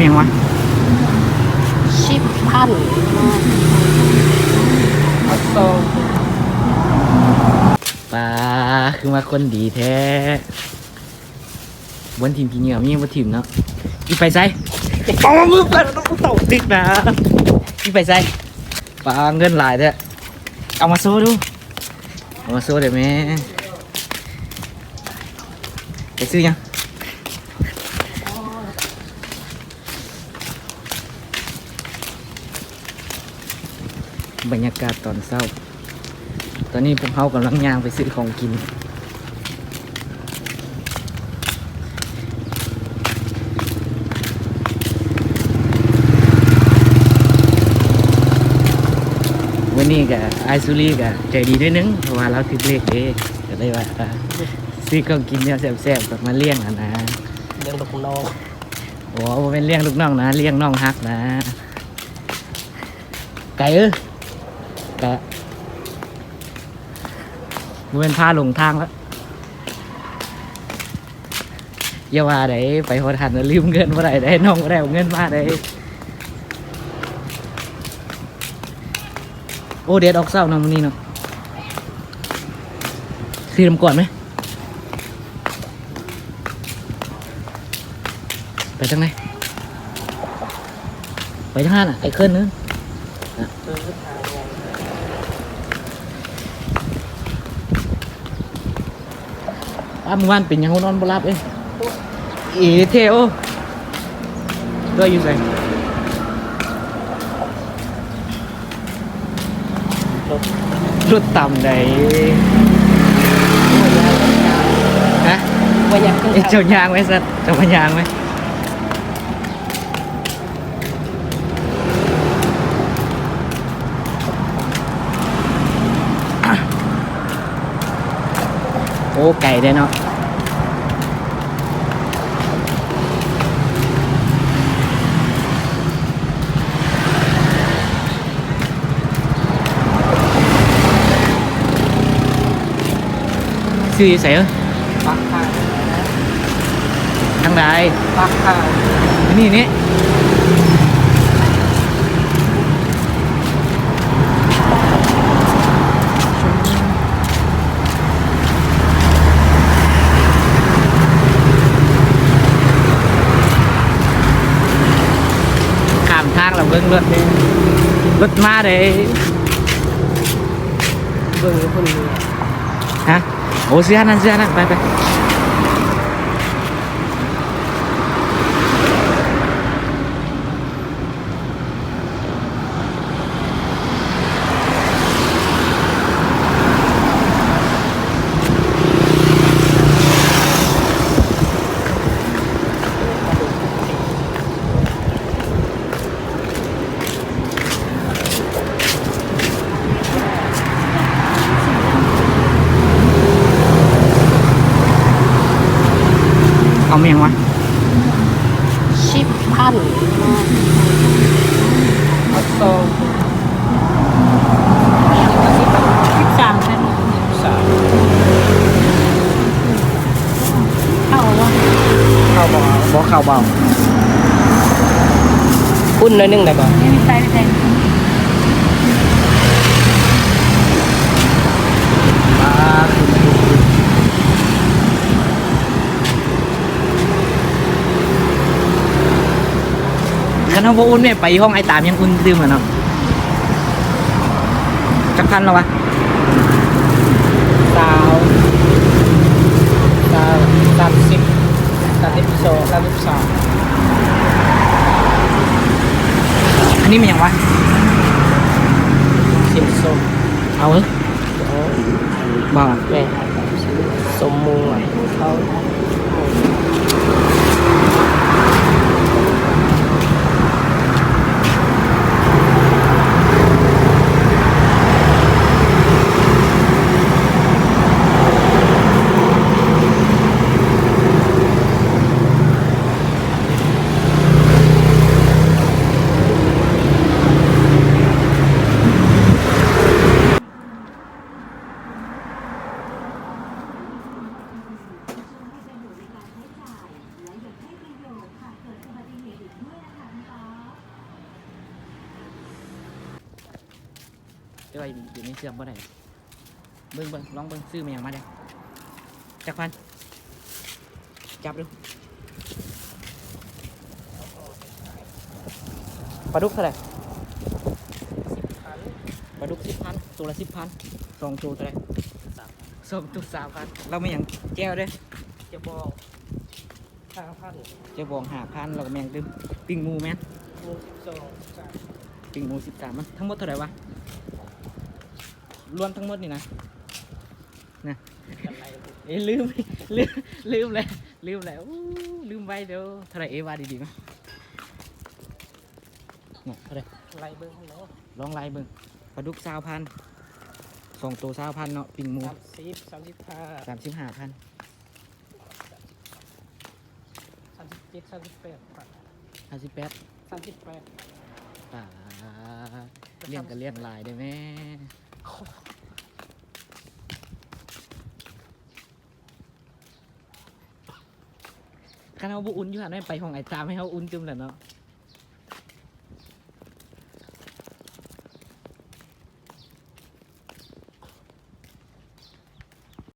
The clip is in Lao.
ຫຍັງວະ? ສິບພັນ. ປາ ຄືວ່າຄົນດີແທ້. ບ່ອນຖິ້ມຂີ້ເຫຍື້ອມັນຍັງບໍ່ຖິ້ມເນາະ. ອີ່ໄປໃສ? ເອົາມືເປີດເຕົາຕິດນະ. ອີ່ໄປໃສ? ປາ ເງິນຫຼາຍແທ້. ເອົາມາໂຊດູ. ເອົາມາໂຊໄດ້ແມ. ໄປຊື້ຫຍັງ? ບັນຍາກາດຕອນເຊົ້າ. ຕອນນີ້ພວກເຮົາກຳລັງຍ່າງໄປຊື້ຂອງກິນ. ມື້ນີ້ກະ ອ້າຍສຸລີກະໃຈດີໜ້ອຍໜຶ່ງ ເພາະວ່າລາວຖືກເລກເດ້ ກະເລີຍວ່າ ເອີ ຊື້ຂອງກິນແນວແຊບໆ ມາລ້ຽງຫັ້ນນະ. ລ້ຽງລູກນ້ອງ. ໂອ້ ບໍ່ແມ່ນລ້ຽງລູກນ້ອງນະ ລ້ຽງນ້ອງຮັກນະ. ໄກເອີຍ ກະບໍ່ແມ່ນພາຫຼົງທາງລະ. ຢ່າວ່າໃດ ໄປຮອດຫັ້ນລະລືມເງິນບໍ່ໄດ້ໃດ ນ້ອງບໍ່ໄດ້ເອົາເງິນມາໃດ. ໂອ້ ແດດອອກເຊົ້າເນາະມື້ນີ້ເນາະ. ຊື້ນ້ຳກວດໄໝ? ໄປທາງໃດ? ໄປທາງນັ້ນນະ ໄປເຄື່ອນໜຶ່ງ. ປ້າ ມື້ວານເປັນຫຍັງນອນບໍ່ຫຼັບເອີຍ? ເອເທໂອ ຕົວຢູ່ໃສ? ລົດ ລົດຕ່ຳໃດ. ຮະ? ບໍ່ຢາກຂຶ້ນ ເອີ ເຈົ້າຍ່າງໄວ້ຊັ້ນ ເຈົ້າມາຍ່າງໄວ້. ໂອ້ ໄກເດ້ເນາະ. ຊື້ຢູ່ໃສເອີຍ? ປາກທາງ. ທາງໃດ? ປາກທາງ. ນີ້ນີ້. ຂ້າມທາງລະເບິ່ງລົດເດ້ ລົດມາເດ້. ເບິ່ງຢູ່ພຸ້ນ. ຮະ? ໂອ້ ເສື້ອນັ້ນ ເສື້ອນັ້ນ ໄປ ໄປ. ເອົາແມ່ງວະ? ສິບພັນ. ເອົາສອງ. ສິບສາມພັນ. ສາມ. ເຂົ້າບໍ່? ເຂົ້າບໍ່? ບໍ່ເຂົ້າບໍ່? ອຸ່ນໜ້ອຍໜຶ່ງໄດ້ບໍ່? ນີ້ມີໄຊໄປແທງ. ອ່າ ຄັນເຮົາບໍ່ອຸ່ນແມ່ໄປຫ້ອງອ້າຍຕາມຍັງອຸ່ນຕື່ມແຫຼະເນາະ. ຈັກພັນແລ້ວວະ? ຊາວ ຊາວ ສາມສິບ ສາມສິບສອງ ສາມສິບສາມ. ອັນນີ້ແມ່ນຫຍັງວະ? ສີສົ້ມ. ເອົາເອີ. ບໍ່ ແມ່ນ ສົມມຸງ ເຂົາ. ໃຫ້ສະດວກໃນການໃຊ້ຈ່າຍ ແລະ ແຕ່ວ່າຢູ່ໃນເຊື່ອມບໍ່ໄດ້. ເບິ່ງ ເບິ່ງ ລອງເບິ່ງ ຊື້ແມ່ນຫຍັງມາແດ່? ຈັກພັນ? ຈັບດູ. ປາດຸກເທົ່າໃດ? ສິບພັນ. ປາດຸກສິບພັນ ໂຕລະສິບພັນ. ສອງໂຕເທົ່າໃດ? ສາມພັນ. ສອງໂຕສາມພັນ. ລາວແມ່ນຫຍັງ? ແຈ່ວເດ້. ຈະບອກ ຫ້າພັນ. ຈະບອກຫ້າພັນ ແລ້ວກໍແມ່ນຕື່ມ ປີ້ງໝູແມ່ນ ໝູສິບສອງ ສິບສາມ. ປີ້ງໝູສິບສາມ ມັນທັງໝົດເທົ່າໃດວະ? ລວມທັງໝົດນີ້ນະ ນະ ເອີຍ ລືມ ລືມ ລືມແລ້ວ ລືມແລ້ວ ໂອ້ ລືມໄວເດີ. ເທົ່າໃດເອ ວ່າດີໆມາ. ເນາະ ເທົ່າໃດ? ໄລ່ເບິ່ງຫັ້ນແຫຼະ ລອງໄລ່ເບິ່ງ. ປາດຸກຊາວພັນ ສອງໂຕຊາວພັນເນາະ ປີ້ງໝູ ສາມສິບ ສາມສິບຫ້າ ສາມສິບຫ້າພັນ ສາມສິບເຈັດ ສາມສິບແປດ ສາມສິບແປດ ສາມສິບແປດ. ປາດ ລ້ຽງກໍລ້ຽງຫຼາຍເດ້ແມ່. ຄັນເຮົາບໍ່ອຸ່ນຢູ່ຫັ້ນ ໄປຫ້ອງໄອ້ຕາມໃຫ້ເຮົາອຸ່ນຕື່ມແຫຼະເນາະ.